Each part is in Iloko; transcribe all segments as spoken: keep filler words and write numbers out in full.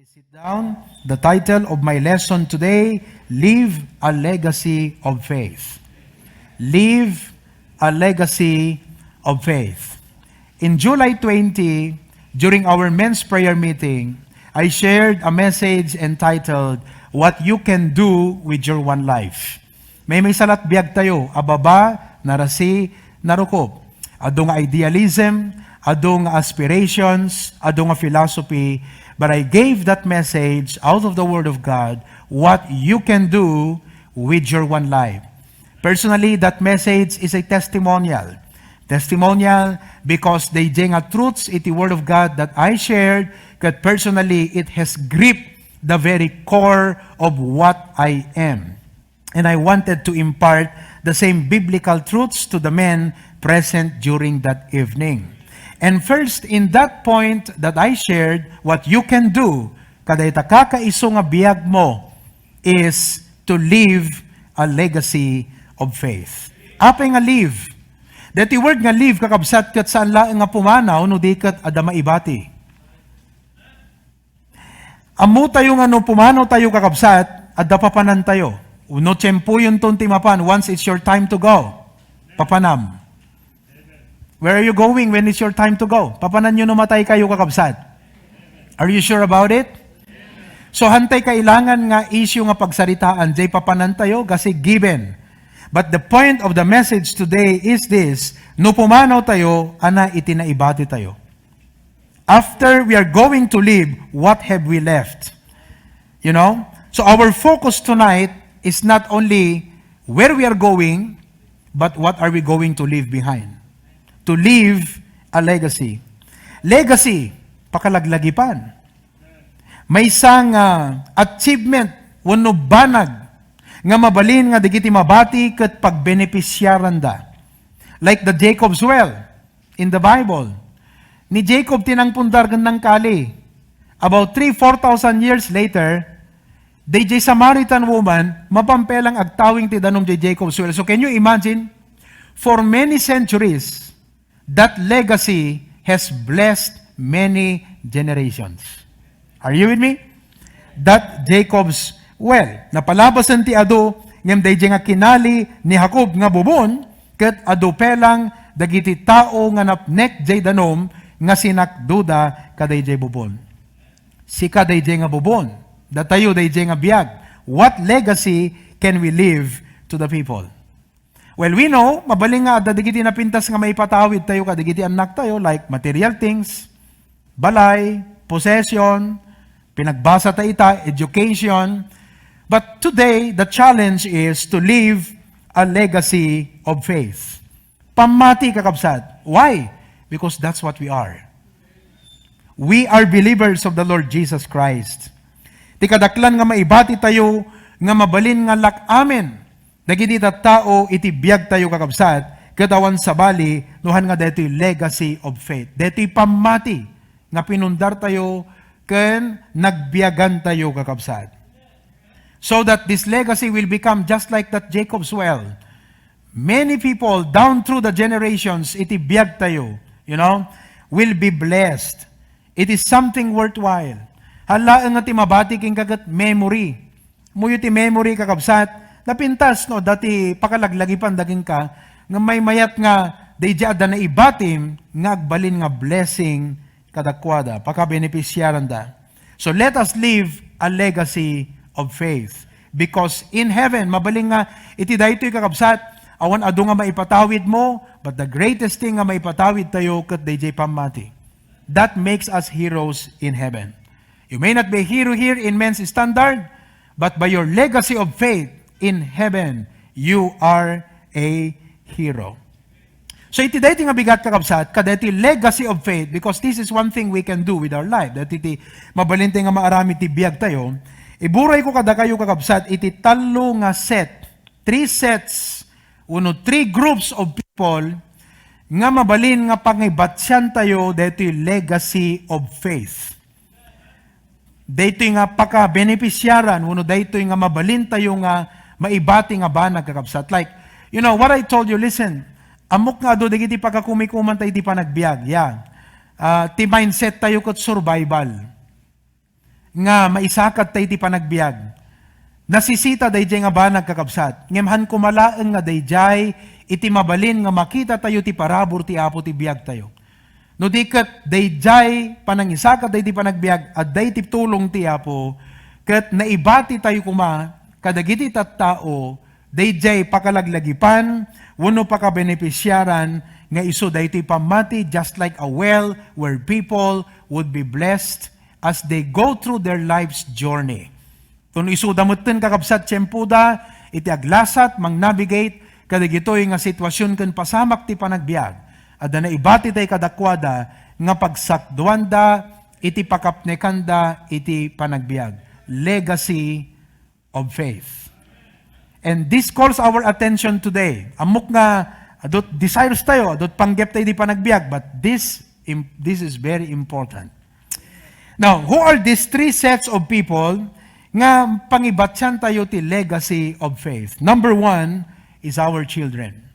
Sit down. The title of my lesson today, Leave a Legacy of Faith. Leave a Legacy of Faith. In July twenty, during our men's prayer meeting, I shared a message entitled, "What You Can Do with Your One Life." Maymaysa la't biag tayo a baba, narasi, narukop. Adu nga idealism, adu nga aspirations, adu nga philosophy, but I gave that message out of the Word of God, what you can do with your one life. Personally, that message is a testimonial. Testimonial because daydiay nga truths iti Word of God that I shared, ket personally, it has gripped the very core of what I am. And I wanted to impart the same biblical truths to the men present during that evening. And first, in that point that I shared, what you can do, kadayta kakaiso nga biag mo, is to leave a legacy of faith. Apay nga leave? Daytoy word nga leave, kakabsat, ket saan laeng nga pumanaw no di ket adda maibati. Ammo tayo nga no pumanaw tayo, kakabsat, adda papanan tayo. No tiempoyon ton ti mapan, once it's your time to go, papanam. Where are you going when it's your time to go? Papanan yo no matay kayo, kakabsat. Are you sure about it? So, hantay kailangan nga issue nga pagsaritaan, jay papanan tayo, kasi given. But the point of the message today is this, no pumanaw tayo, ana iti naibati tayo. After we are going to leave, what have we left? You know? So our focus tonight is not only where we are going, but what are we going to leave behind? To leave a legacy. Legacy, pakalaglagipan. Maysa nga achievement wenno banag nga mabalin nga dagiti mabati ket pagbenefisiaranda. Like the Jacob's well in the Bible. Ni Jacob ti nangpundar ken nangkali. About three, four thousand years later, dayjay Samaritan woman, mapan pay lang agtawing ti danum jay Jacob's well. So can you imagine? For many centuries, that legacy has blessed many generations. Are you with me? That Jacob's well. Napalabasen ti adu, ngem dayjay nga kinali ni Jacob nga bubon, ket adu pay lang dagiti tao nga napnek jay danum nga sinakdoda kadayjay bubon. Sika dayjay nga bubon, datayo dayjay nga biag. What legacy can we leave to the people? Well, we know, mabalin nga adda dagiti napintas nga maipatawid tayo kadagiti annak tayo, like material things, balay, possession, pinagbasa ta ita, education. But today, the challenge is to leave a legacy of faith. Pammati, kakabsat. Why? Because that's what we are. We are believers of the Lord Jesus Christ. Ti kadaklan nga maibati tayo nga mabalin nga lak-amen dagiti tattao iti biag tayo, kakabsat, ket awan sabali no han nga daytoy legacy of faith. Daytoy pammati nga pinundar tayo ken nagbiagan tayo, kakabsat. So that this legacy will become just like that Jacob's well. Many people down through the generations iti biag tayo, you know, will be blessed. It is something worthwhile. Hala nga ti mabati kenka ket memory. Muyo ti memory, kakabsat, napintas no adda ti pakalaglagipan daginka nga maymayat nga dayjay adda naibatim nga agbalin nga blessing kadakuada, pakabenefisiaranda. So let us leave a legacy of faith. Because in heaven, mabalin nga iti daytoy, kakabsat, awan adu nga maipatawid mo, but the greatest thing nga maipatawid tayo ket dayjay pammati. That makes us heroes in heaven. You may not be a hero here in men's standard, but by your legacy of faith in heaven, you are a hero. So iti daytoy nga bigat, kakabsat, kadaytoy legacy of faith, because this is one thing we can do with our life. Daytoy ti mabalin tayo nga maaramid ti biag tayo. Iburay ko kadakayo, kakabsat, iti tallo nga set, three sets, uno, three groups of people nga mabalin nga pangibatian tayo daytoy legacy of faith. Daytoy nga pakabenefisiaran, wenno daytoy nga mabalin tayo nga maibati nga banag, kakabsat. Like, you know, what I told you, listen, ammok nga adu dagiti pakakumikuman tayo iti panagbiag, yeah. Ah, ti mindset tayo ket survival. nga maisakadta iti panagbiag. Nasisita daydiay nga banag, kakabsat. Ngem han koma laeng nga daydiay iti mabalin nga makitatayo ti parabur ti Apo ti biagtayo. No di ket daydiay panangisakadta iti panagbiag, adda iti tulong ti Apo, ket naibatitayo koma kadagiti tattao daydiay pakalaglagipan wenno pakabenepisiaran nga isu daytoy pammati, just like a well where people would be blessed as they go through their life's journey. Ken isuda metten, kakabsat, tiempoda iti aglasat, mang-navigate kadagitoy nga sitwasyon ken pasamak ti panagbiag. Adda naibatitayo kadakuada nga pagsakduanda iti pakapnekanda iti panagbiag. Legacy of faith. And this calls our attention today. Ammok nga adut desires tayo, adut panggep tayo di panagbiag, but this im-, this is very important. Now, who are these three sets of people nga pangibatian tayo ti legacy of faith? Number one is our children.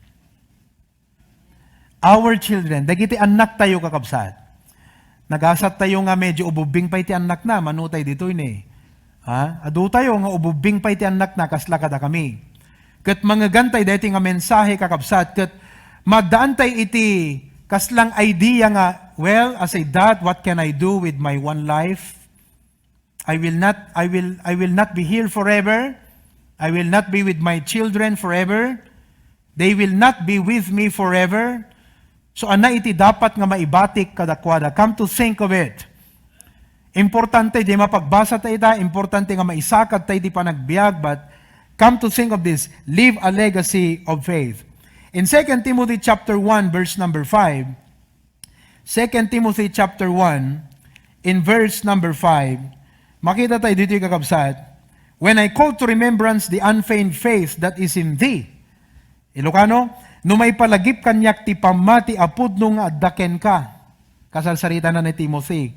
Our children, dagiti annak tayo, kakabsat. Nagasat tayo nga medyo ububbing pay ti annakna, mano tayo ditoy ni. Ha? Adu tayo nga ububbing pay ti annakna, kasla kadakami. Ket mangegan tayo daytoy nga mensahe, kakabsat, ket maddaan tayo iti kaslang idea nga, "Well, as a dad, what can I do with my one life? I will not, I will, I will not be here forever. I will not be with my children forever. They will not be with me forever." So, anna iti dapat nga maibatik kadakuada. Come to think of it, importante di mapagbasa tayo ita, importante nga maisakad tayo iti panagbiag, but come to think of this, leave a legacy of faith. In Second Timothy chapter one, verse number five, Second Timothy chapter one, in verse number five, makita tayo ditoy, kakabsat, "When I call to remembrance the unfeigned faith that is in thee." Ilocano, "No maipalagip kaniak ti pammati a pudno nga adda kenka," kasarsarita na ni Timothy.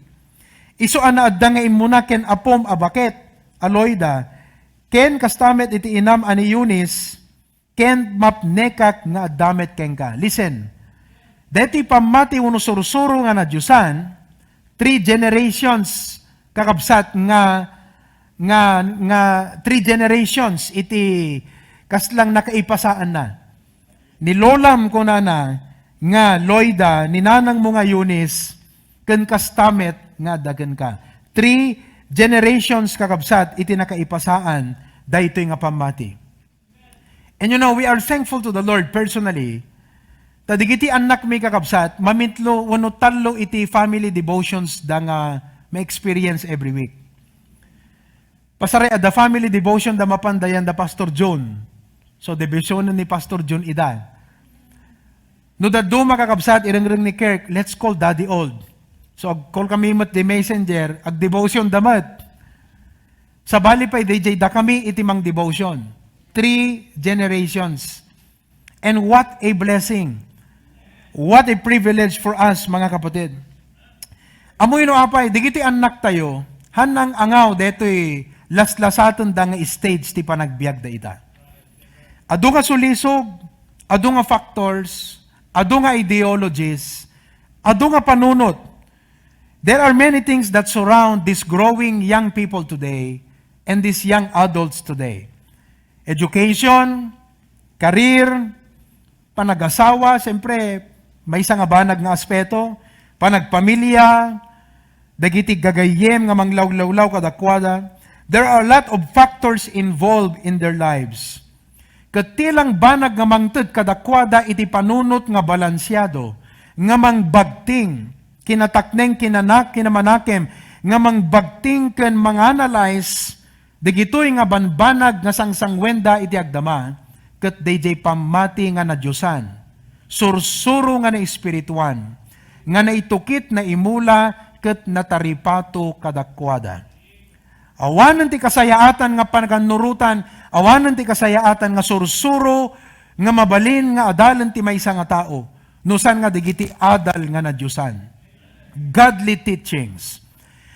"Isu a naadda nga immuna ken apom a baket a Loida, ken kasta met iti inam a ni Eunice, ken mapnekak nga adda met kenka." Listen, daytoy pammati wenno sursuro nga nadiosan, three generations, kakabsat, nga, nga, nga three generations iti kaslang nakaipasaanna. Ni lolam, kunana, nga Loida, ni nanangmo nga Eunice, ken kasta met nga adda kenka. Three generations, kakabsat, iti nakaipasaan daytoy nga pammati. And you know, we are thankful to the Lord personally, ta digiti annakmi, kakabsat, mamitlo wenno tallo iti family devotions da nga ma-experience every week. Pasaray, adda family devotion da mapandayan da Pastor John. So, devotion ni Pastor John ida. No dadduma, kakabsat, irengreng ni Kirk, "Let's call Daddy Old." So, ag-call kami met di messenger, ag-devotion da met. Sabali pay, D J, dakami iti mang-devotion. Three generations. And what a blessing. What a privilege for us, mga kapatid. Ammoyo no apay, digiti annak tayo, han nang-angaw detoy laslasatenda nga stage ti panagbiag da ita. Adu nga sulisog, adu nga factors, adu nga ideologies, adu nga panunot. There are many things that surround these growing young people today and these young adults today. Education, career, panagasawa, siyempre, maysa nga banag nga aspeto, panagpamilia, dagiti gagayyem nga manglawlawlaw kadakuada. There are a lot of factors involved in their lives. Ket ti lang banag nga mangted kadakuada iti panunot nga balansiado, nga mangbagting, kinatakneng, kinanak-, kinamanakem, nga mangbagting ken manganalyze dagitoy nga banbanag nga sangsangwenda iti agdama, ket daydiay pammati nga nadiosan, sursuro nga naespirituan, nga naitukit, naimula, ket nataripato kadakuada. Awanen ti kasayaatan nga pagannurotan, awanen ti kasayaatan nga sursuro nga mabalin nga adalen ti maysa nga tao, no saan nga dagiti adal nga nadiosan. Godly teachings.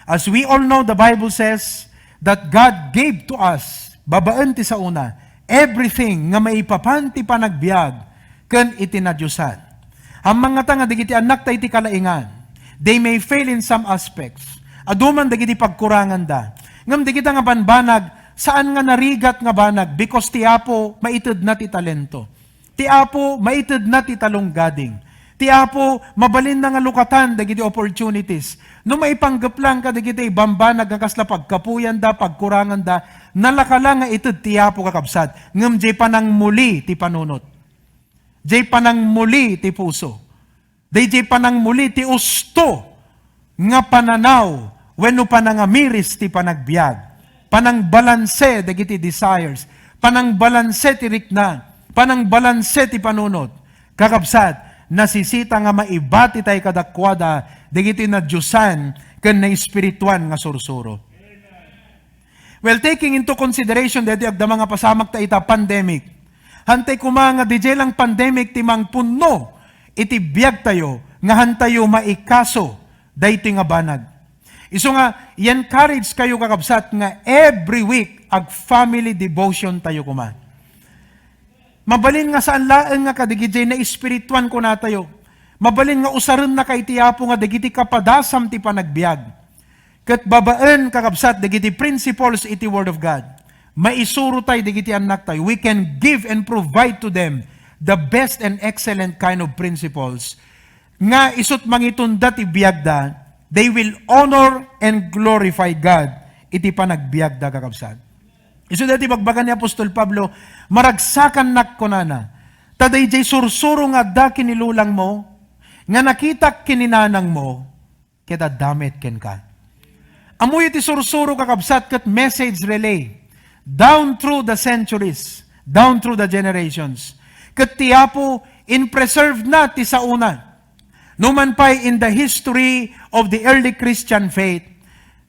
As we all know, the Bible says that God gave to us, babaen ti saona, everything nga maipapan ti panagbiag ken iti nadiosan. Ammangata nga dagiti annakta iti kalaingan, they may fail in some aspects. Adu man dagiti pagkuranganda. Ngem dagita nga banbanag, saan nga narigat nga banag, because ti Apo maitedna ti talento. Ti Apo maitedna ti talonggading. Ti Apo mabalinna nga lukatan dagiti opportunities. No maipanggep lang kadagiti banbanag nga kasla pagkapuyanda, pagkuranganda, nalaka la nga ited ti Apo, kakabsat. Ngem diay panangmuli ti panunot. Diay panangmuli ti puso. Daydiay panangmuli ti usto nga pananaw wenno panangamiris ti panagbiag, panangbalanse dagiti desires, panangbalanse ti rikna, panangbalanse ti panunot. Kakabsat, nasisita nga maibatitay kadakuada dagiti nadiosan ken naespirituan nga sursuro. Well, taking into consideration daytoy agdama nga pasamak ta ita pandemic, hantay koma nga didiay lang pandemic ti mangpunno iti biagtayo nga hantayo maikaso daytoy nga banag. Isu nga, i-encourage kayo, kakabsat, nga every week ag family devotion tayo koma. Mabalin nga saan laeng nga kadagiti naespirituan kunatayo. Mabalin nga usarennaka iti Apo nga dagiti kapadasam ti panagbiag. Ket babaen, kakabsat, dagiti principles iti Word of God, maisuro tay dagiti annaktayo. We can give and provide to them the best and excellent kind of principles nga isut' mangitunda ti biagda, they will honor and glorify God iti panagbiagda, kakabsat. Isu daytoy ibagbaga ni Apostol Pablo, "Maragsakannak," kunana, "ta daydiay sursuro nga adda ken ni lulangmo, nga nakitak ken ni nanangmo, ket adda met kenka." Ammoyo ti sursuro, kakabsat, ket message relay down through the centuries, down through the generations. Ket ti Apo, in-preserve na ti saona. Numan pay in the history of the early Christian faith,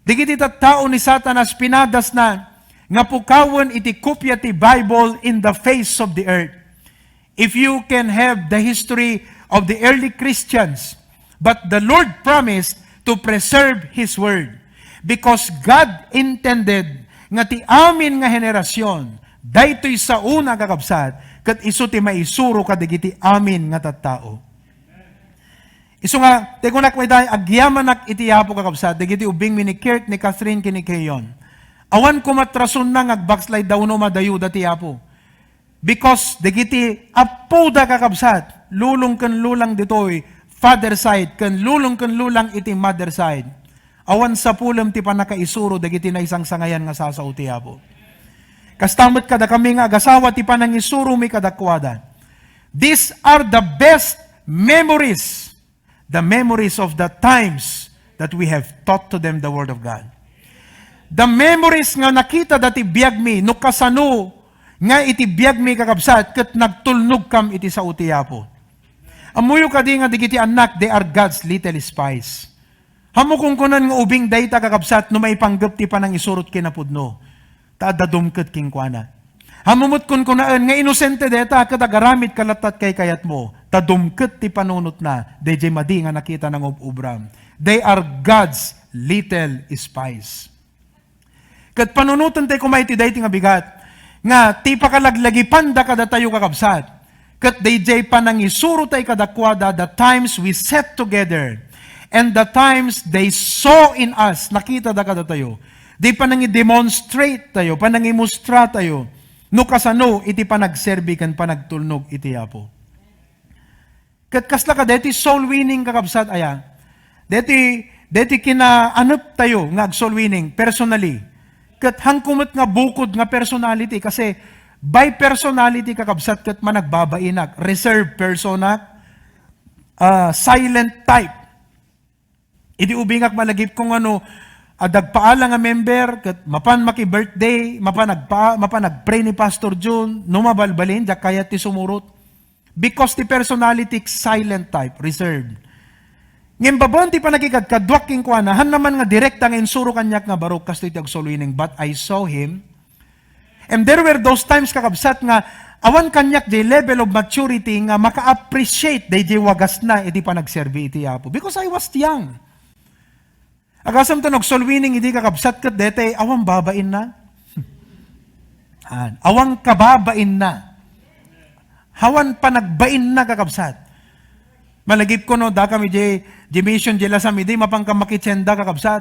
dagiti tattao ni Satanas pinadasna nga pukawen iti kopia ti Bible in the face of the earth. If you can have the history of the early Christians, but the Lord promised to preserve His word. Because God intended nga ti amin nga henerasyon, daytoy saona, kakabsat, ket isu ti maisuro kadagiti amin nga tattao. Isu nga, ti kunak mayda, agyamanak iti Apo, kakabsat, dagiti ubbingmi ni Kirk, ni Catherine, ken ni Keyon. Awan koma ti rasonna nga ag-backslide da wenno madayuda ti Apo. Because dagiti appoda, kakabsat, lulong ken lulang ditoy, father side, ken lulong ken lulang iti mother side. Awan sapulem ti pannakaisuro dagiti naisangsangayan nga sasao ti Apo. Kasta met kadakami nga agasawa ti panangisuromi kadakuada. These are the best memories, the memories of the times that we have taught to them the Word of God. The memories nga nakitada ti biagmi, no kasano nga iti biagmi, kakabsat, ket nagtulnogkam iti sao ti Apo. Ammoyo kadi nga dagiti annak, they are God's little spies. Ammo kunkunan nga ubing dayta, kakabsat, no maipanggep ti panangisurot kinapudno, ta adda dumket kenkuana. Ammo met kunkunaen nga inosente dayta ket agaramid ka latta ti kaykayatmo, ta dumket ti panunotna daydiay madi nga nakitana nga ub-ubram. They are God's little spies. Ket panunoten tayo koma iti daytoy nga bigat, nga ti pakalaglagipanda kadatayo, kakabsat, ket daydiay panangisuro tayo kadakuada, the times we sat together, and the times they saw in us, nakitada kadatayo, di panangidemonstrate tayo, panangimustra tayo, no kasano iti panagserbi ken panagtulnog iti Apo. Ket kasla ka, deti soul winning, kakabsat, aya? Deti, deti kinaanep tayo nga ag-soul winning personally. Ket hanko met nga bukod nga personality, kasi by personality, kakabsat, ket managbabainak, reserved person, ah, silent type. Idi ubingak, malagipko nga no, ah, dagpaala nga member, ket mapan maki-birthday, mapan agpa-, mapan ag-pray ni Pastor Jun, no mabalbalin, diak kayat ti sumurot. Because ti personality, silent type, reserved. Ngem babaen ti pannakikadkaduak kenkuana, hanna man nga direkta nga insuro kaniak nga, "Barok, kastoy ti ag-soul winning," but I saw him. And there were those times, kakabsat, nga awan kaniak jay level of maturity nga maka-appreciate dayjay wagasna iti panagserbi iti Apo. Because I was young. Agasem ta nag-soul winning idi, kakabsat, ket daytay awan babainna. An, awan kababainna. Awan panagbainna, kakabsat. Malagipko no, dakami jay, jay mission, jay lasam idi, mapanka makitsenda, kakabsat.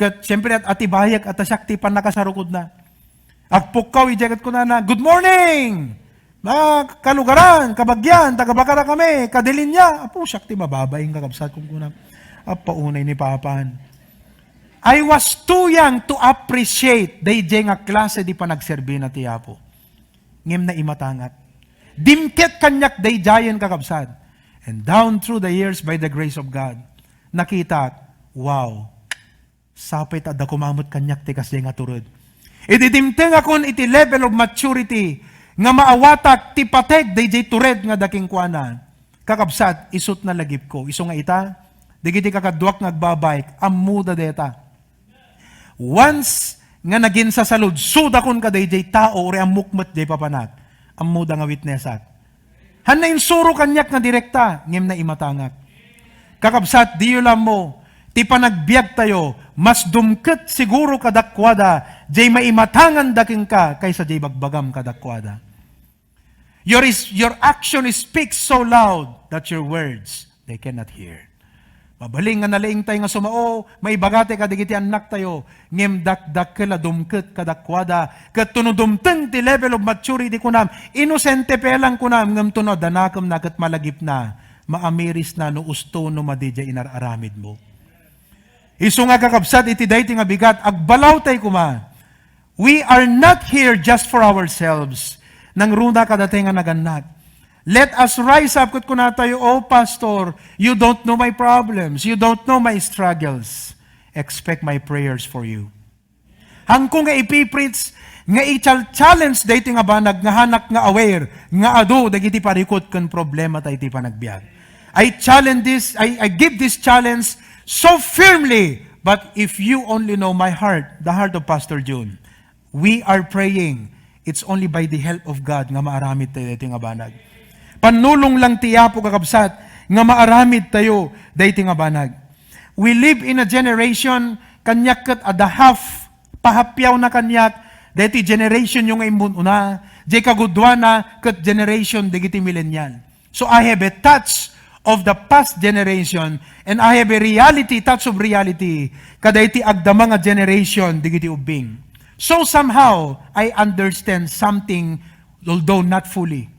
Ket, siyempre, at-, atibayek, at siak ti pannakasarukodna. Agpukkaw idiay ket kunana, "Good morning! Mga kalugaran, kabagian, taga Bacara kami, kadilinya." Apo, siak ti mababain, kakabsat, kunkunam. Apo, unay ni Papan. I was too young to appreciate daydiay nga klase di panagserbina ti Apo. Ngem naimatangak. Dimket kaniak daydiayen, kakabsat. And down through the years, by the grace of God, nakitak, wow, sapay ta adda koma met kaniak ti kasdiay nga tured. Idi dimtengakon iti level of maturity nga maawatak ti pateg daydiay tured nga da kenkuana, kakabsat, isut' nalagipko. Isu nga ita, dagiti kakaduak nga agbabike, ammoda dayta. Once nga naginsasaludsodakon kadaydiay tao, uray ammok met diay papanak, ammoda nga witnessak. Hanna insuro kaniak nga direkta, ngem naimatangak. Kakabsat, diyo la ammo, ti panagbiagtayo, mas dumket siguro kadakuada, diay maimatanganda kenka, kaysa diay bagbagam kadakuada. Your is, your action speaks so loud that your words, they cannot hear. Mabalin nga nalaingtay nga sumao, maibagatayo kadagiti annaktayo, ngem dakdakkel a dumket kadakuada, ket no dumteng ti level of maturity kunam, inosente pay lang kunam, ngem no adda nakemna ket malagipna, maamirisna no usto no madi diay inar-aramidmo. Isu nga, kakabsat, iti daytoy nga bigat, agbalawtay koma. We are not here just for ourselves. Nangruna kadatay nga nagannak. Let us rise up, ket kunatayo, "Oh, Pastor, you don't know my problems. You don't know my struggles. Expect my prayers for you." Haanko nga ipipreach nga i-challenge daytoy nga banag nga haanak nga aware nga adu dagiti parikut ken problemata iti panagbiag. I challenge this, I, I give this challenge so firmly, but if you only know my heart, the heart of Pastor Jun, we are praying. It's only by the help of God nga maaramidtayo daytoy nga banag. Pannulong lang ti Apo, kakabsat, nga maaramidtayo daytoy nga banag. We live in a generation, kaniak ket adda half, pahappiawna kaniak, daytoy generationyo nga immun-una, diay kagudoana ket generation dagiti millennial. So I have a touch of the past generation, and I have a reality, touch of reality, kadaytoy agdama nga generation dagiti ubbing. So somehow, I understand something, although not fully.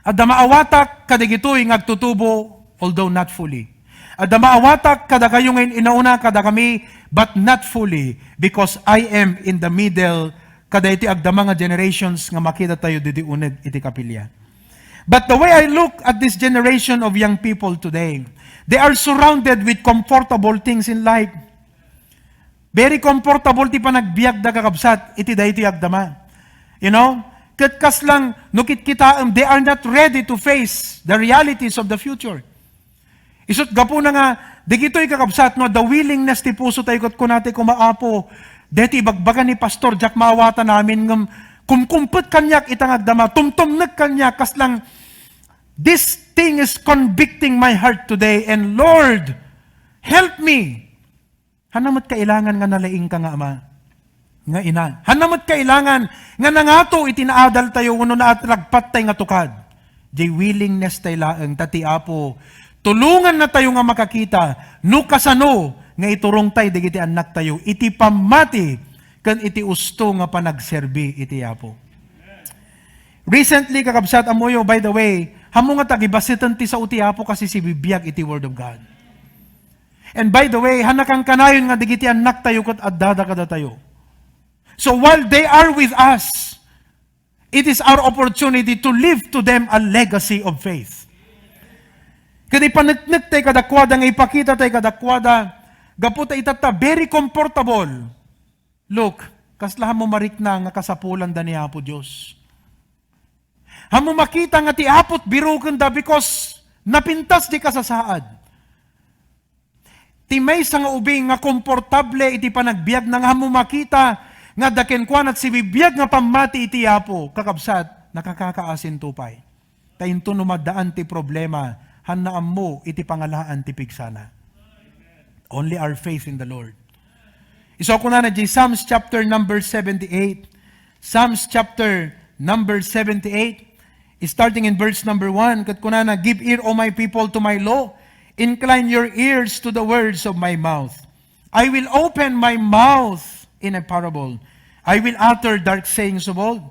Adda maawatak kadagitoy nga agtutubo, although not fully. Adda maawatak kadakayo nga in-inauna kadakami, but not fully, because I am in the middle kadaytoy agdama nga generations nga makitatayo ditoy uneg iti kapilya. But the way I look at this generation of young people today, they are surrounded with comfortable things in life. Very comfortable ti panagbiagda, kakabsat, iti daytoy agdama. You know? Ket kasla, no kitkitaem, they are not ready to face the realities of the future. Isut' gapuna nga, dagitoy, kakabsat, no, the willingness ti pusotayo ket kunatayo koma, "Apo, daytoy ibagbaga ni Pastor, diak maawatan amin, ngem kumkumpet kaniak ita nga agdama, tumtumnek kaniak, kasla, this thing is convicting my heart today, and Lord, help me." Hanna met kailangan nga nalaingka nga ama, nga ina. Hanna met kailangan nga nangato iti naadaltayo wenno naatragpattay nga tukad. Diay willingness tay laeng ta ti Apo, tulongannatayo nga makakita no kasano nga iturongtay dagiti annaktayo iti pammati ken iti usto nga panagserbi iti Apo. Recently, kakabsat, ammoyo, by the way, haanmo nga tagibaseten ti sao ti Apo kas sibibiag iti Word of God. And by the way, hanna kankanayon nga dagiti annaktayo ket addada kadatayo. So while they are with us, it is our opportunity to leave to them a legacy of faith. Ket ipaneknektay kadakuada nga ipakitatay kadakuada, gapu ta itatta very comfortable. Look, kasla haanmo marikna nga kasapulanda ni Apo Dios. Haanmo makita nga ti Apo't birukenda because napintas ti kasasaad. Ti maysa nga ubing nga komportable iti panagbiagna nga haanmo makita nga adda kenkuana't sibibiag nga pammati iti Apo, kakabsat, nakakakaasinto pay. Ta inton no maddaan ti problema, haanna ammo iti pangalaan ti pigsana. Only our faith in the Lord. Isu a kunana diay Psalms chapter number seventy-eight. Psalms chapter number seventy-eight, starting in verse number one, ket kunana, "Give ear, O my people, to my law. Incline your ears to the words of my mouth." I will open my mouth in a parable. I will utter dark sayings of old,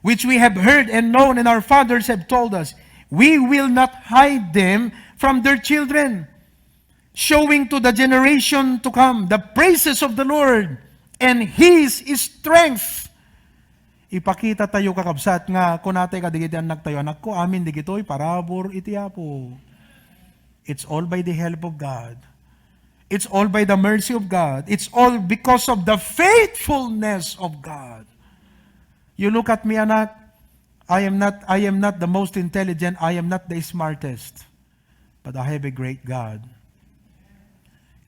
which we have heard and known, and our fathers have told us. We will not hide them from their children, showing to the generation to come the praises of the Lord and His strength. Ipakita tayo, kakabsat, nga kunatay kadagiti annaktayo, "Anakko, amin digitoy parabur iti Apo." It's all by the help of God. It's all by the mercy of God. It's all because of the faithfulness of God. You look at me, anak. I am not, I am not the most intelligent. I am not the smartest. But I have a great God.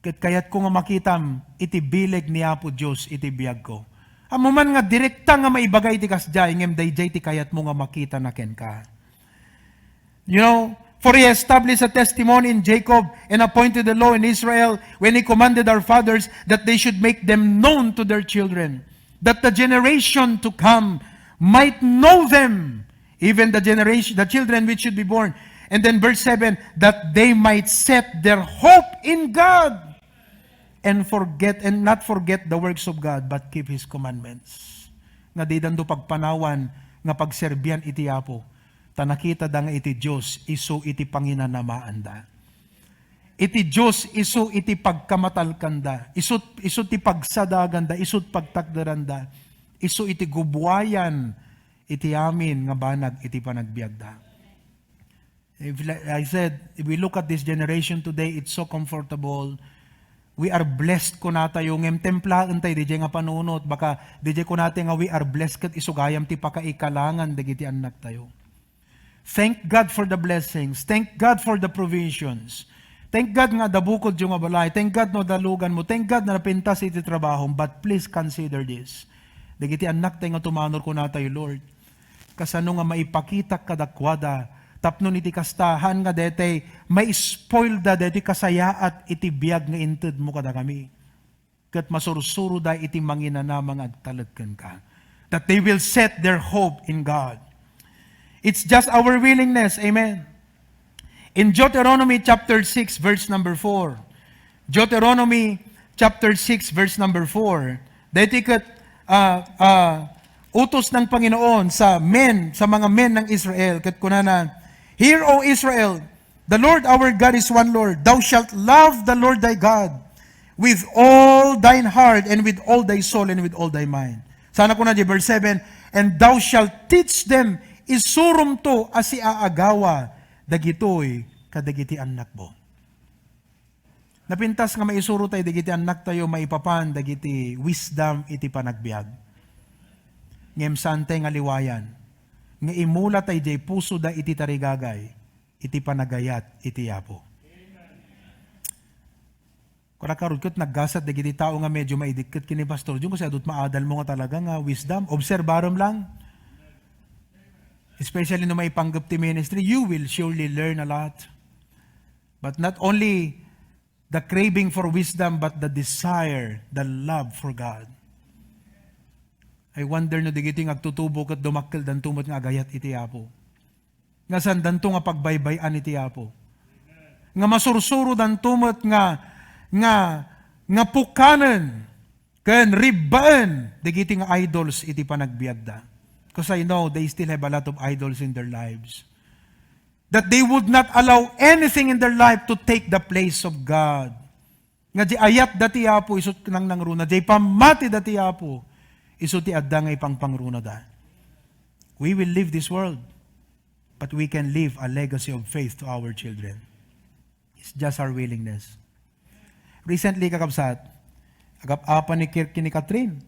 Ket kayatko nga makitam iti bileg ni Apo Dios iti biagko. Ammom man nga direkta nga maibaga iti kasdiay, ngem daydiay ti kayatmo nga makitana kenka. You know, for he established a testimony in Jacob and appointed a law in Israel when he commanded our fathers that they should make them known to their children, that the generation to come might know them, even the generation, the children which should be born. And then verse seven, that they might set their hope in God and forget, and not forget the works of God, but keep His commandments. Nga didanto pagpanawan nga pagserbian iti Apo, ta nakitada nga iti Dios isu iti panginanamaanda. Iti Dios isu iti pagkamatalkanda, isu, isu ti pagsadaganda, isu ti pagtakderanda, isu iti gubuayan iti amin nga banag iti panagbiagda. If, like I said, if we look at this generation today, it's so comfortable. We are blessed, kunatayo, ngem templaen tayo, didiay nga panunot. Baka didiay kunatayo nga we are blessed ket isu gayam ti pakaikalangan dagiti annaktayo. Thank God for the blessings. Thank God for the provisions. Thank God nga adda bukodyo nga balay. Thank God no daluganmo. Thank God na napintas iti trabahom. But please consider this. Dagiti annaktayo nga tumanor, kunatayo, Lord, kasano nga maipakitak kadakuada tapno iti kasta, haan nga daytoy maispoilda daytoy kasayaat iti biag nga intedmo kadakami. Ket masursuroda iti manginanama nga agtalek kenka. That they will set their hope in God. It's just our willingness. Amen. In Deuteronomy chapter six, verse number four. Deuteronomy chapter six, verse number four. Daytoy ket, ah, ah, utos ng Panginoon sa men, sa mga men ng Israel. Ket kunana, "Hear, O Israel, the Lord our God is one Lord. Thou shalt love the Lord thy God with all thine heart and with all thy soul and with all thy mind." Sana kuna di verse seven, "And thou shalt teach them," isuromto a siaagawa dagitoy kadagiti annakmo. Napintas nga maisuro tayo dagiti annaktayo maipapan dagiti wisdom iti panagbiag. Ngem saan tayo nga liwayan nga imula tayo diay pusoda iti tarigagay iti panagayat iti Apo. Kura karud ket naggasat dagiti tao nga medyo maidikket ken ni Pastor Jun, kasi adut maadal mo nga talaga nga wisdom. Obserbarem lang. Especially no maipanggep ti ministry, you will surely learn a lot. But not only the craving for wisdom, but the desire, the love for God. I wonder no dagiti nga agtutubo ket dumakkeldanto met nga agayat iti Apo. Nga saandanto nga pagbaybay-an iti Apo. Nga masursurodanto met nga, nga, nga pukanen ken ribbaen dagiti nga idols iti panagbiagda. 'Cause I know they still have a lot of idols in their lives. That they would not allow anything in their life to take the place of God. Nga di ayatda ti Apo, isu ti nangnangruna. Di pammatida ti Apo, isu ti adda nga ipangpangrunada. We will leave this world, but we can leave a legacy of faith to our children. It's just our willingness. Recently, kakabsat, agap-apa ni Kirk ken ni Catherine.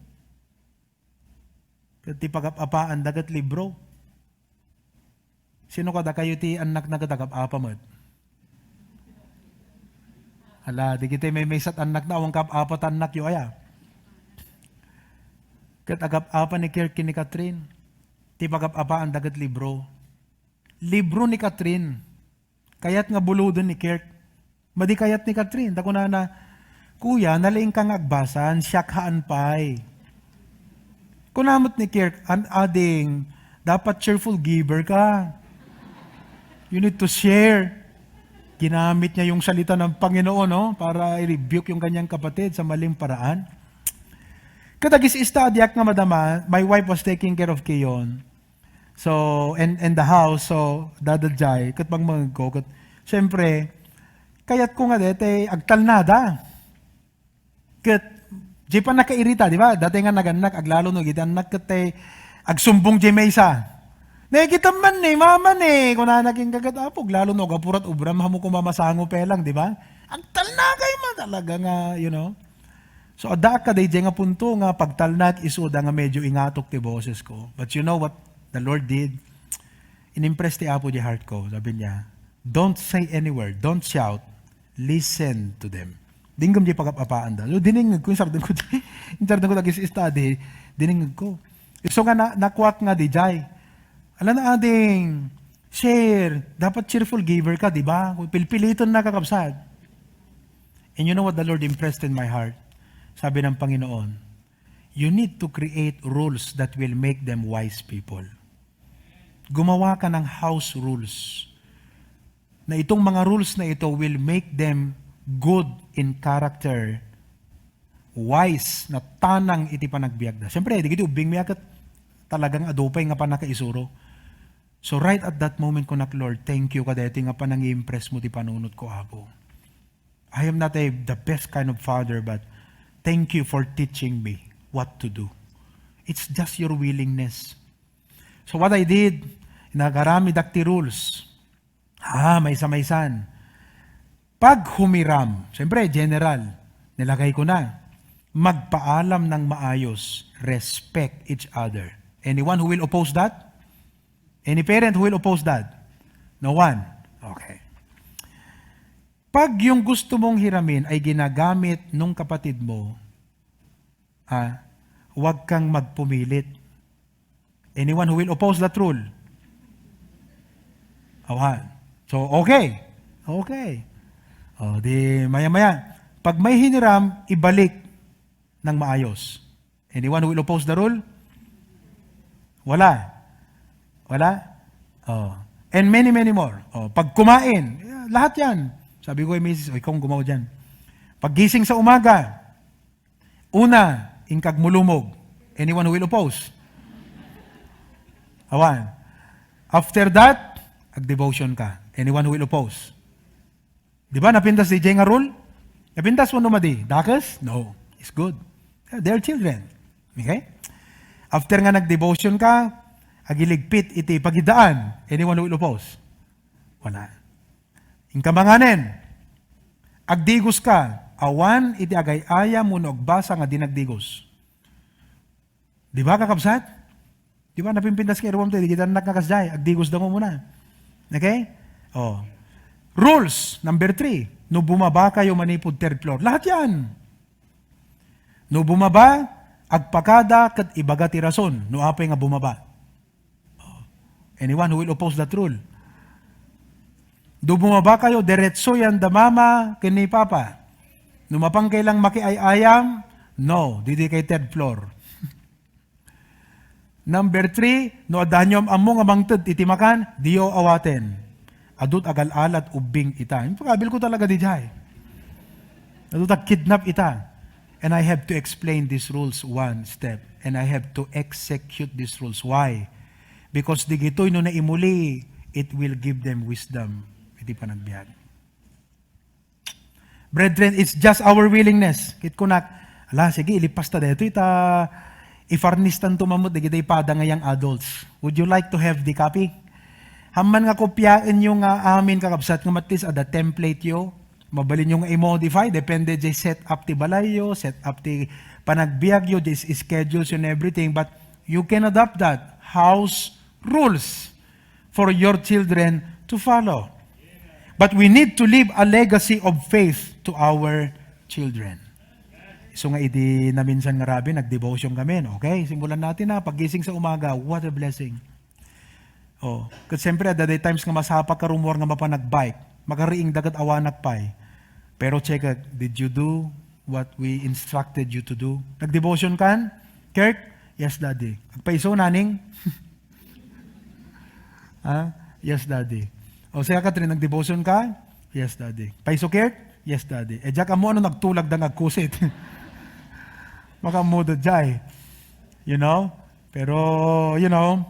Ket ti pagap-apaanda ket libro. Sino kadakayo ti annakna ket agap-apa met? Ala, dagiti maymaysa ti annakna, awan kaap-apa ti annakyo aya. Ket agap-apa ni Kirk ken ni Catherine. Ti pagap-apaanda ket libro. Libro ni Catherine. Kayat nga buloden ni Kirk. Madi kayat ni Catherine. Ta kunana, "Kuya, nalaingka nga agbasa, siak haan pay." Kuna met ni Kirk, "An-, ading, dapat cheerful giver ka. You need to share." Ginamit niya yung salita ng Panginoon, no? Para i-rebuke yung kanyang kapatid sa maling paraan. Ket agis-istadiak nga madama, my wife was taking care of Keon. So, and, and the house, so, dadadjay, ket bangmangeg ko, ket, siyempre, kayat ko nga dete, agtalnada. Ket, di pa nakairita, di ba? Dati nga nagannak, aglalo no, gidannak ket tay, agsumbong di maysa. Nakikita man ni, mama ni, kunana king kagat, "Apo, aglalo no, gapurat ubram, hamo ko mamasango pelang," di ba? Agtalna kay man talaga nga, you know. So, adda ka dayjay nga punto nga pagtalnak isuda nga medyo ingatok ti boses ko. But you know what the Lord did? Inimpress ti Apo di heart ko. Sabi niya, "Don't say any word. Don't shout. Listen to them." Dinggem di pagap-apaan da. So, diningeg ko, insarden ko, insarden ko dagis study, diningeg ko. So nga na, nakuak nga di jay. Ala na ading, share. Dapat cheerful giver ka, di ba? Kung pilpiliton na kakabsat. And you know what the Lord impressed in my heart? Sabi ng Panginoon, "You need to create rules that will make them wise people." Gumawa ka ng house rules. Na itong mga rules na ito will make them good in character, wise, na tanang iti panagbiagda. Siyempre, di giti ubbing mi a ket talagang adu pay nga pannakaisuro. So right at that moment, kunak, "Lord, thank you kadaytoy nga panangi-impress mo ti panunot ko, Apo. I am not a, the best kind of father, but thank you for teaching me what to do. It's just your willingness." So what I did, nagaramidak ti rules. Ah, maysa-maysan. Pag humiram, siyempre, general, nilagay ko na, "Magpaalam ng maayos, respect each other." Anyone who will oppose that? Any parent who will oppose that? No one. Okay. Pag yung gusto mong hiramin ay ginagamit nung kapatid mo, ah, huwag kang magpumilit. Anyone who will oppose that rule? Awan. So, okay. Okay. O, di maya-maya. Pag may hiniram, ibalik ng maayos. Anyone who will oppose the rule? Wala. Wala? Oh. And many, many more. Oh, pag kumain, lahat yan. Sabi ko kay misis, "O, ikaw ang gumawa dyan." Paggising sa umaga, una, inkag mulumog. Anyone who will oppose? Awan. After that, ag-devotion ka. Anyone who will oppose? Di ba, napintas di jay nga rule? Napintas wenno madi? Dakes? No. It's good. They're children. Okay? After nga nag-devotion ka, agiligpit iti pagidaan. Anyone who will oppose? Wala. Inka manganen, agdigos ka, awan iti agay-ayam wenno agbasa nga di nagdigos. Di ba, kakabsat? Di ba, napimpintas kay ruam tayo, di kita anak nga kasjay, agdigos da mo muna. Okay? Oh. Rules, number three, no bumaba kayo manipud third floor. Lahat yan. No bumaba, agpakada ket ibaga ti rason, no apay nga bumaba. Oh. Anyone who will oppose that rule? Do bumaba kayo, diretso yan da mama ken ni papa. No mapan kay lang makiay-ayam, no, didi kay third floor. Number three, no adda nyo am-ammo nga mangted iti makan, diyo awaten. Adut agal-alat ubbing ita. Impakabil ko talaga di jay. Adut agkidnap ita. And I have to explain these rules one step. And I have to execute these rules. Why? Because digitoy no naimuli, it will give them wisdom iti panagbiag. Brethren, it's just our willingness. Ket kunak, ala, sige, ilipas ta daytoy ta ifarnis tanto mamut dagiti pada nga young adults. Would you like to have the copy? Amman nga kopiaenyo nga amin, kakabsat, nga at least adda template yo, mabalinyo nga i-modify, depende jay set up ti balayyo, set up ti panagbiagyo, jay schedules and everything, but you can adopt that. House rules for your children to follow. But we need to leave a legacy of faith to our children. So nga idi naminsan nga rabi, nag-devotion kami. Okay, simulan natin na. Paggising sa umaga, what a blessing. Oh, ket siyempre, adda day times nga masapa ka rumor nga mapan nag-bike. Makariing dagat awanak pay. Pero check it, did you do what we instructed you to do? Nag-devotion kan? Kirk? Yes, Daddy. Agpaiso, naning? Ha? Yes, Daddy. O siya, Catherine, nag-devotion ka? Yes, Daddy. Payso, Kurt? Yes, Daddy. Eh, diak ammo no nagtulagda nga agkusit. Makaammoda jay. You know? Pero, you know,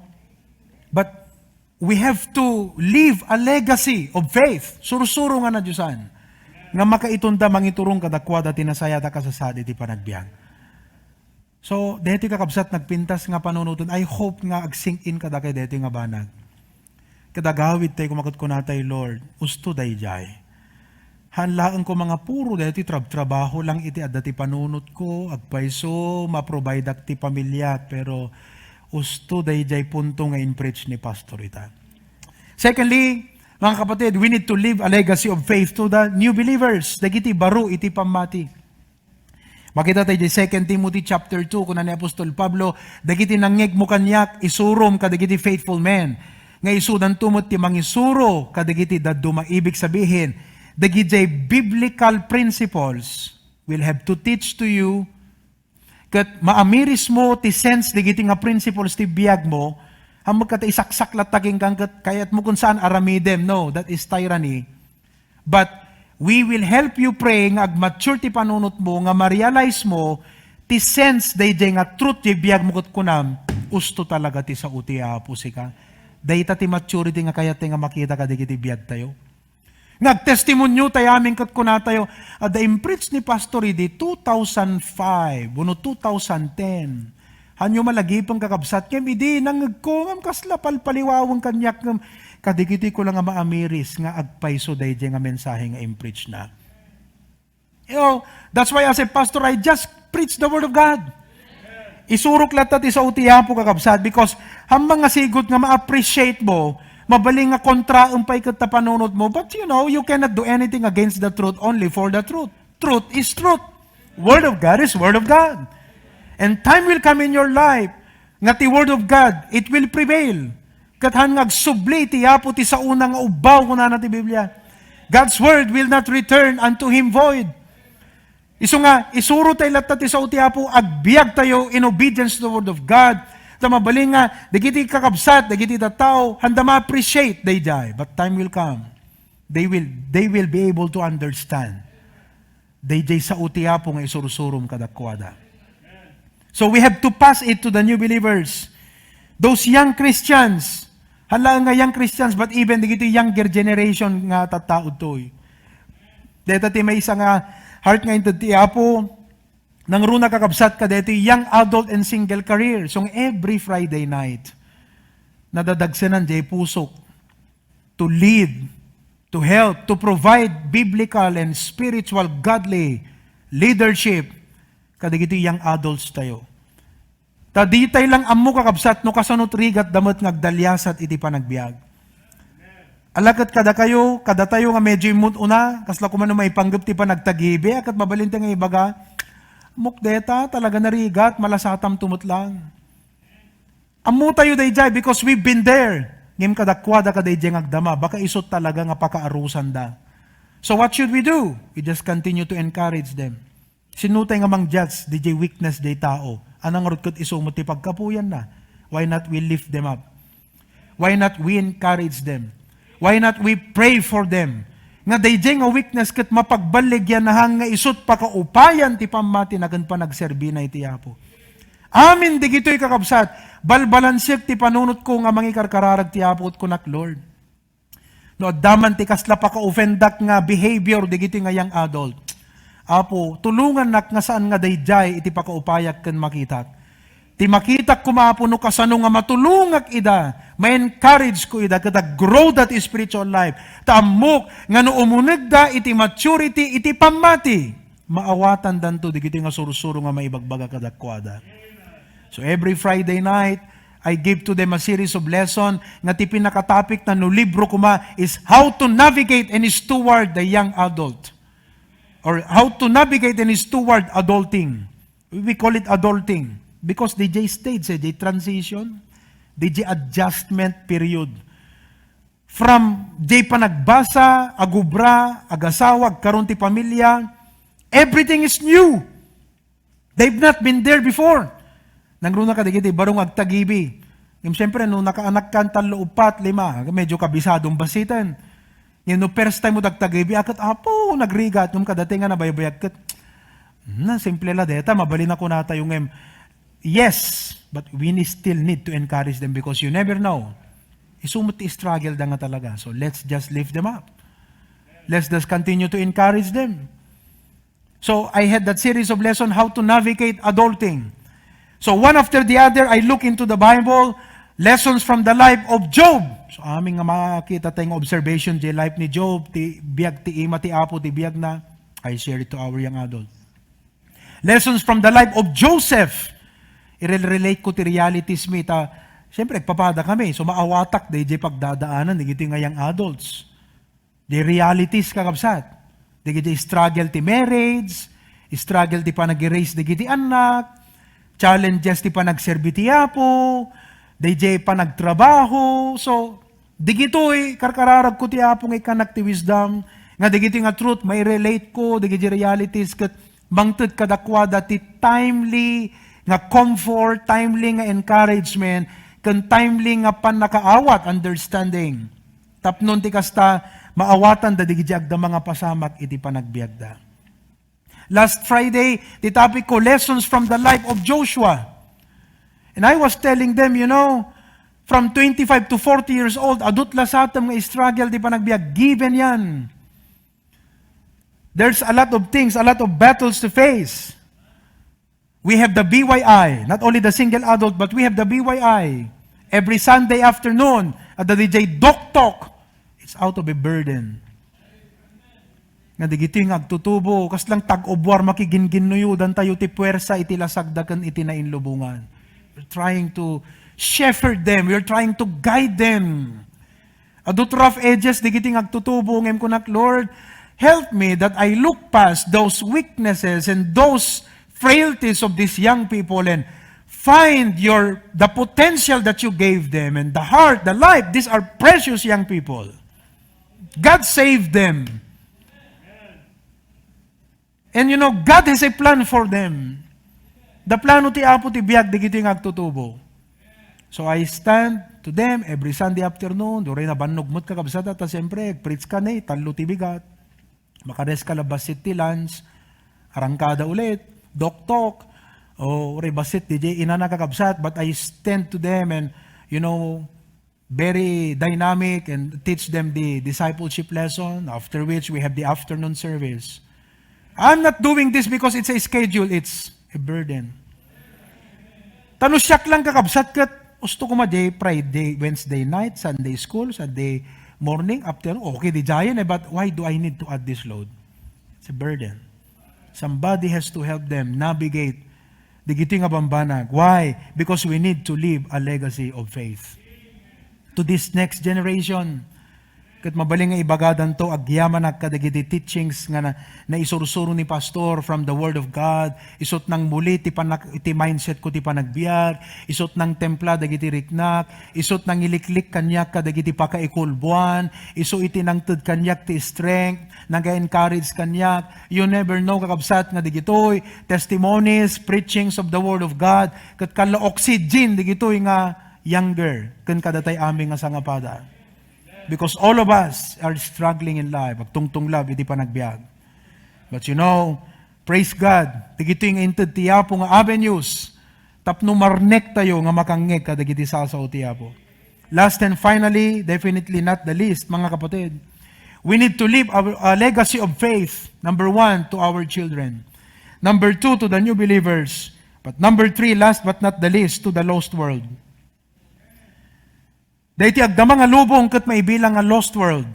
but we have to leave a legacy of faith. Sursuro nga nadiosan. Nga makaitunda mangiturong kadakuada ti nasayaat a kasasaad iti panagbiag. So, daytoy kakabsat nagpintas nga panunoten, I hope nga ag-sink in kadakayo daytoy nga banag. Ket agawid tayo kumakot kunatay, Lord, usto dayjay. Haan laeng ko mangapuro daytoy trab-trabaho lang iti adda ti panunotko, agpayso, maprovideak ti pamiliak, pero usto dayjay punto nga in-preach ni Pastor ita. Secondly, mga kapatid, we need to leave a legacy of faith to the new believers, dagiti baro iti pammati. Makita tayo di Second Timothy chapter two, kuna ni Apostol Pablo, "Dagiti nangngegmo kaniak, isurom kadagiti faithful men, nga isudanto met ti mangisuro kadagiti dadduma." Ibig sabihin, dagiti biblical principles will have to teach to you, ket maamirismo ti sense dagiti nga principles ti biagmo, ammok ket isaksak latta kenka ket kayatmo kun saan aramidem. No, that is tyranny. But we will help you pray nga ag-mature ti panunotmo, nga ma-realize mo ti sense dayjay nga truth jay biagmo ket kunam, "Usto talaga ti sao ti Apo sika." Dayta ti maturity nga kayat nga makita kadagiti biagtayo. Nga agtestimonio tayo amin ket kunatayo, "Adda impreach ni Pastor idi two thousand five wenno two thousand ten." Hanyo malagipen, kakabsat, ngem idi nangngegko, ngem kasla palpaliwawen kaniak, ngem kadagitoy ko lang nga maamiris nga agpayso dayjay nga mensahe nga impreach na. You know, that's why as a pastor, I just preach the word of God. Isurok latta ti sao ti Apo, kakabsat, because ammang nga sigud nga ma-appreciate mo, mabalin nga kontraem pay ket ta panunotmo, but you know, you cannot do anything against the truth, only for the truth. Truth is truth. Word of God is Word of God. And time will come in your life nga ti Word of God, it will prevail. Ket haan nga agsubli ti Apo ti saona nga ubbaw, kunana ti Biblia. God's word will not return unto him void. Isu nga, isuro tayo latta ti sao ti Apo, agbiag tayo in obedience to the Word of God. Ta mabalin nga, dagiti kakabsat, dagiti tattao, haan da ma-appreciate dayjay. But time will come. They will, they will be able to understand. Dayjay sao ti Apo nga isursurom kadakuada. So we have to pass it to the new believers. Those young Christians, hala nga young Christians, but even dagiti younger generation nga tattao toy. Deta ti maysa nga heart nga inted ti Apo, nangruna, kakabsat, kadeti young adult and single career. So every Friday night, nadadagsenan jay pusok to lead, to help, to provide biblical and spiritual godly leadership kadagiti young adults tayo. Ta ditay lang ammo, kakabsat, no kasano ti rigat da met nga agdaliasat iti panagbiag. Ala ket kadakayo, kadatayo nga medyo immut una, kasla koma no maipanggep ti panagtagibi, a ket mabalin ti nga ibaga, "Ammok deta, talaga narigat, malasatam to met lang." Ammo tayo dayjay because we've been there. Ngem kadakuada kadayjay nga agdama, baka isu talaga nga pakaarusanda. So what should we do? We just continue to encourage them. Sinno tay nga mang-judge dijay weakness jay tao? Ania ngarud ket isu met ti pagkapuyanna? Why not we lift them up? Why not we encourage them? Why not we pray for them? Nga dayjay nga weakness ket mapagballigyan na haan nga isut pakaupayan ti pammatina ken panagserbina iti Apo. Amin digitoy, kakabsat, balbalansiek ti panunotko nga mangikarkararag ti Apo ket kunak, "Lord, no adda man ti kasla pakaoffendak nga behavior digitoy nga young adult, Apo, tulongannak nga saan nga daydiay iti pakaupayak ken makitak. Ti makitak koma, Apo, no kasano nga matulongak ida, ma-encourage ko ida, ket ag-grow that spiritual life. Ta ammok nga no umunegda iti maturity, iti pammati, maawatandanto digitoy nga sursuro nga maibagbaga kadakuada." So every Friday night, I give to them a series of lesson nga ti pinakatopic na no libro koma is how to navigate and steward the young adult, or how to navigate and steward adulting. We call it adulting because dijay stage, eh, dijay transition, dijay adjustment period. From dijay panagbasa, agubra, agasawa, agkaron ti pamilya, everything is new. They've not been there before. Nangruna kadagiti baro nga agtagibi. Ngem siyempre, no nakaanakkan, tallo, upat, lima, medyo kabisadon bassiten. Ngem no first time mo dagta gabiak ket, Apo, nagrigat, ngem kadatayo nga nabaybayag ket, hmm, simple la dayta, mabalin a kunatayo ngem, yes, but we need, still need to encourage them because you never know. Isu met ti struggle da nga talaga. So let's just lift them up. Let's just continue to encourage them. So I had that series of lessons how to navigate adulting. So one after the other, I look into the Bible, lessons from the life of Job. So amin nga makita tayo nga observation, di life ni Job, ti biag ti ima ti Apo, ti biag na, I share it to our young adult. Lessons from the life of Joseph. I-relate ko ti realities mi ta, siyempre, agpapada kami. So maawatak, di, di pagdadaanan, di, iti nga young adults. Di realities, kakabsat. Dagiti struggle ti marriage, struggle ti panag-raise dagiti annak, challenges ti panagserbi ti Apo, dagiti panagtrabaho. So, dagitoy, karkararagko ti Apo nga ikkanak ti wisdom, nga dagiti nga truth, mairelate ko, dagiti realities, ket mangted kadakuada ti timely nga comfort, timely nga encouragement, ken timely nga pannakaawat, understanding. Tapno ti kasta, maawatan da dagiti agdama nga pasamak iti panagbiagda. Last Friday, ti topic ko, lessons from the life of Joshua. And I was telling them, you know, from twenty-five to forty years old, adut la satem nga struggle ti panagbiag. Given yan. There's a lot of things, a lot of battles to face. We have the B Y I, not only the single adult, but we have the B Y I. Every Sunday afternoon, at the D J Dok Tok, it's out of a burden. Nga digitoy nga agtutubo, kaslang tag of war, makiginginnuyodan tayo ti puwersa iti lasagda ken iti nainlubongan. We're trying to shepherd them. We're trying to guide them. Adut rough edges digiti nga agtutubo, ngem kunak, "Lord, help me that I look past those weaknesses and those frailties of these young people and find your, the potential that you gave them and the heart, the life. These are precious young people. God saved them." And you know, God has a plan for them. The plano ti Apo ti biag dagitoy nga agtutubo. So I stand to them every Sunday afternoon. Uray nabannog met, kakabsat, ta siyempre, preach ka ni, tallo ti bigat. Makares ka la bassit ti lunch. Arangkada ulit. Doktok. O, uray bassit, D J, inana, kakabsat. But I stand to them and, you know, very dynamic and teach them the discipleship lesson, after which we have the afternoon service. I'm not doing this because it's a schedule, it's a burden. Ta no siak lang, kakabsat, ket usto koma di Friday, Wednesday night, Sunday school, Sunday morning, afternoon, okay diay, eh, but why do I need to add this load? It's a burden. Somebody has to help them navigate dagitoy nga bambanag. Why? Because we need to leave a legacy of faith to this next generation. Ket mabalin nga ibagadanto, agyamanak kadagiti teachings nga na, naisursuro ni Pastor from the Word of God. Isut' nangmuli ti panak-, ti mindset ko ti panagbiag. Isut' nangtempla dagiti riknak. Isut' nangiliklik kaniak kadagiti pakaikulboan. Isu iti nangted kaniak ti strength, nanga-encourage kaniak. You never know, kakabsat, nga digitoy testimonies, preachings of the Word of God, ket kalla oxygen digitoy nga younger ken kadatay amin nga sangapada. Because all of us are struggling in life, agtungtunglad iti panagbiag. But you know, praise God, digitoy nga inted ti Apo nga avenues tapno marnek tayo nga makangngeg kadagiti sasao ti Apo. Last and finally, definitely not the least, mga kapatid, we need to leave a, a legacy of faith, number one, to our children. Number two, to the new believers. But number three, last but not the least, to the lost world. Daytoy agdama nga lubong ket maibilang nga lost world.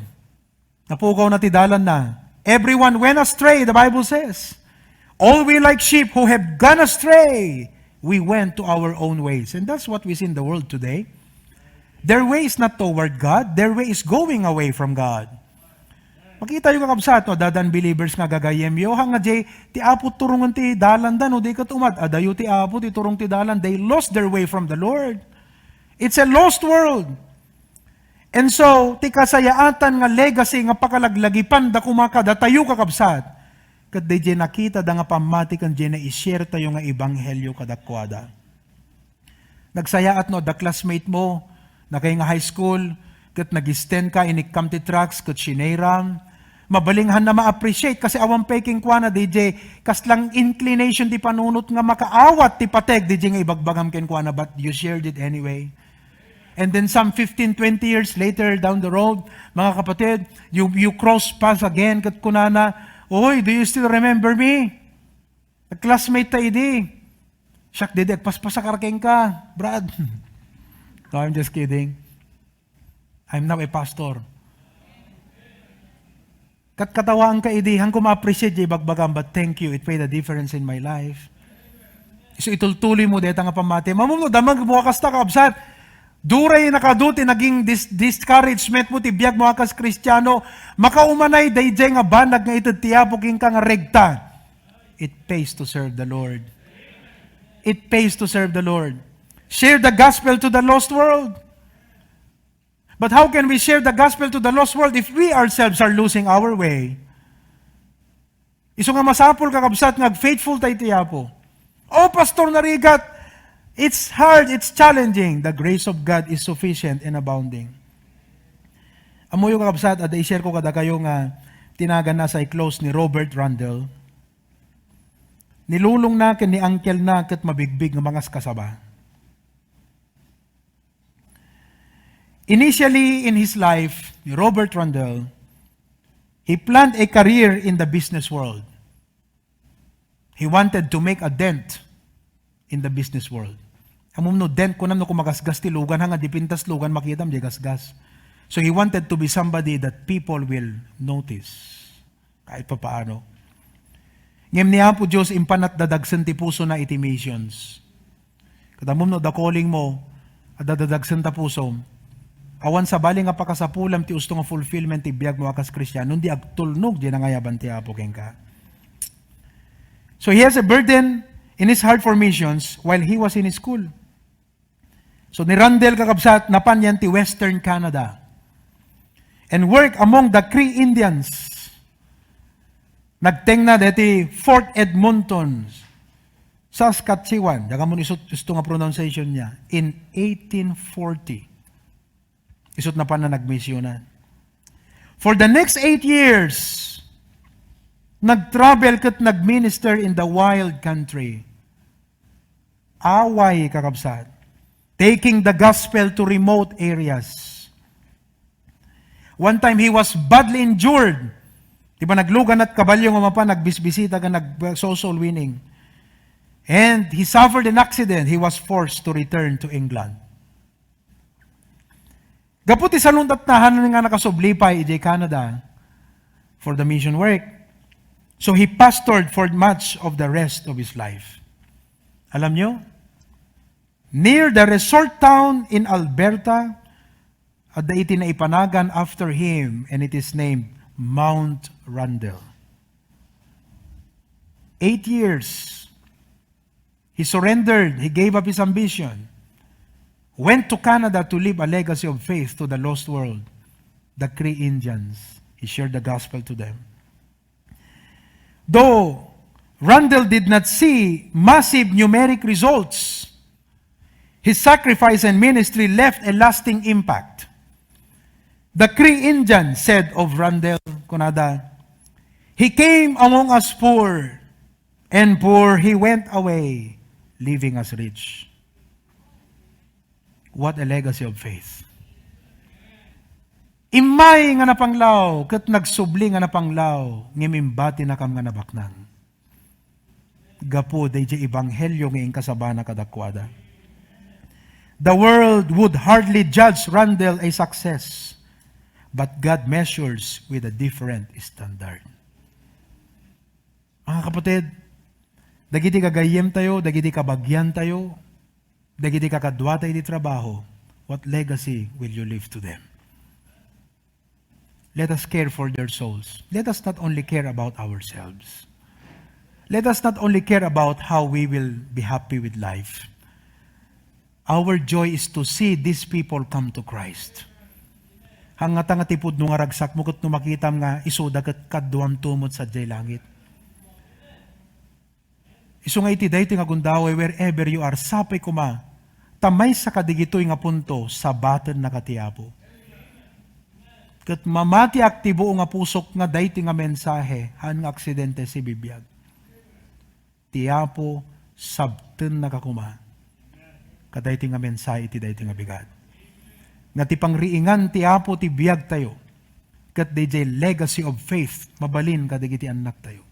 Napukawna ti dalanna. Everyone went astray, the Bible says. All we like sheep who have gone astray, we went to our own ways. And that's what we see in the world today. Their way is not toward God. Their way is going away from God. Makitayo, kakabsat, no, adda unbelievers nga gagayyemyo, haan nga diay, ti Apo turongen ti dalanda, no, di ket umad-adayo ti Apo ti turong ti dalan. They lost their way from the Lord. It's a lost world. And so, ti kasayaatan nga legacy nga pakalaglagipanda koma kadatayo, kakabsat, ket daydiay nakitada nga pammati ken diay nai-share tayo nga ebanghelio kadakuada. Nagsayaat no adda classmate mo, nakay nga high school, Ket nag-stand ka, inikkam ti tracts, ket sineram. Mabalin hanna ma-appreciate kasi awan pay kenkuana D J, kaslang inclination ti panunot nga makaawat ti pateg D J nga ibagbagam kenkuana, but you shared it anyway. And then some fifteen, twenty years later down the road, mga kapatid, you, you cross paths again, ket kunana, "Oy, do you still remember me? Nag-classmate ta idi." "Siak didi, agpaspasak kenka, Brad." No, I'm just kidding. I'm now a pastor. Katkatawaanka idi, han ko ma-appreciate jay bagbagam, but thank you, it made a difference in my life. Isu itultuloy mo deta nga pamati. Mamum no, damag mo kasta, kabsat. Duray nakadu ti naging dis-, discouragement mo ti biag mo a kas Kristiano. Makaumanay dayjay nga banag nga ited ti Apo kenka nga regta. It pays to serve the Lord. It pays to serve the Lord. Share the gospel to the lost world. But how can we share the gospel to the lost world if we ourselves are losing our way? Isu nga masapul, kakabsat, nga agfaithful tayo ti Apo. "Oh, Pastor, narigat." It's hard, it's challenging. The grace of God is sufficient and abounding. Ammoyo, kakabsat, adda i-share ko kadakayo nga tinaganna sa i-close ni Robert Randall. Ni lolongna ken ni angkelna ket mabigbig nga mangaskasaba. Initially in his life, ni Robert Randall, he planned a career in the business world. He wanted to make a dent in the business world. Amom no dent, kunam no kumagasgas ti lugan, hanga di pintas lugan, makitam di gasgas. So he wanted to be somebody that people will notice. Kahit papaano. Ngem ni Apo Dios, impanat dadagsen ti pusona iti missions. Ket ammom no adda calling mo, adda dadagsen ta pusom. Awan sabali nga pakasapulam ti usto nga fulfillment ti biag mo a kas Kristiano, no di agtulnog di nangayaban ti Apo kenka. So he has a burden in his heart for missions while he was in school. So ni Randall, kakabsat, napan yan ti Western Canada and work among the Cree Indians. Nagtengna deti Fort Edmonton, Saskatchewan. Diak ammo no isu, isu nga pronunciation niya. In eighteen forty. Isut napan na nagmisionan. For the next eight years, nagtravel ket nagminister in the wild country. Away, kakabsat. Taking the gospel to remote areas. One time, he was badly injured. Di ba, naglugan at kabalyo nga mapan, nagbisbisita ka, nag-, soul winning. And he suffered an accident. He was forced to return to England. Gapu ti saluntatna, han nga nakasubli pay idiay Canada for the mission work. So he pastored for much of the rest of his life. Alam nyo, near the resort town in Alberta, adda iti naipanagan after him, and it is named Mount Randall. Eight years, he surrendered, he gave up his ambition, went to Canada to leave a legacy of faith to the lost world, the Cree Indians. He shared the gospel to them. Though Randall did not see massive numeric results, his sacrifice and ministry left a lasting impact. The Cree Indian said of Randall, kunada, "He came among us poor, and poor he went away, leaving us rich." What a legacy of faith. Immay nga napanglaw, ket nagsubli nga napanglaw, ngem imbatinakam nga nabaknang. Gapu dayjay ebanghelio nga inkasabana kadakuada. The world would hardly judge Randall a success, but God measures with a different standard. Mga kapatid, dagiti gagayyem tayo, dagiti kabagian tayo, dagiti kakadua tayo iti trabaho, what legacy will you leave to them? Let us care for their souls. Let us not only care about ourselves. Let us not only care about how we will be happy with life. Our joy is to see these people come to Christ. Hangngata nga ti pudno nga ragsakmo ket no makitam nga isuda ket kaduam tumot sadiay langit. Isu nga iti daytoy nga gundaway, wherever you are, sapay koma ta maysa kadigitoy nga punto, sabatennaka ti Apo. Ket mamatiak ti buo nga pusok nga daytoy nga mensahe, haan nga aksidente ti bibiag. Ti Apo, sabtennaka koma kadaytoy nga mensahe iti daytoy nga bigat. Nga ti pangriingan ti Apo ti biagtayo, ket diay legacy of faith, mabalin kadagiti annaktayo.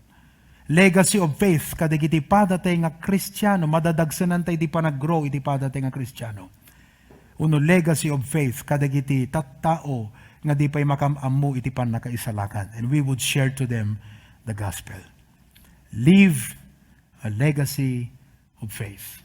Legacy of faith kadagiti padatay nga Kristiano, madadagsenanta iti panag-grow iti padatay nga Kristiano. Uno legacy of faith kadagiti tattao nga di pay makam-ammo iti pannakaisalakan. And we would share to them the gospel. Leave a legacy of faith.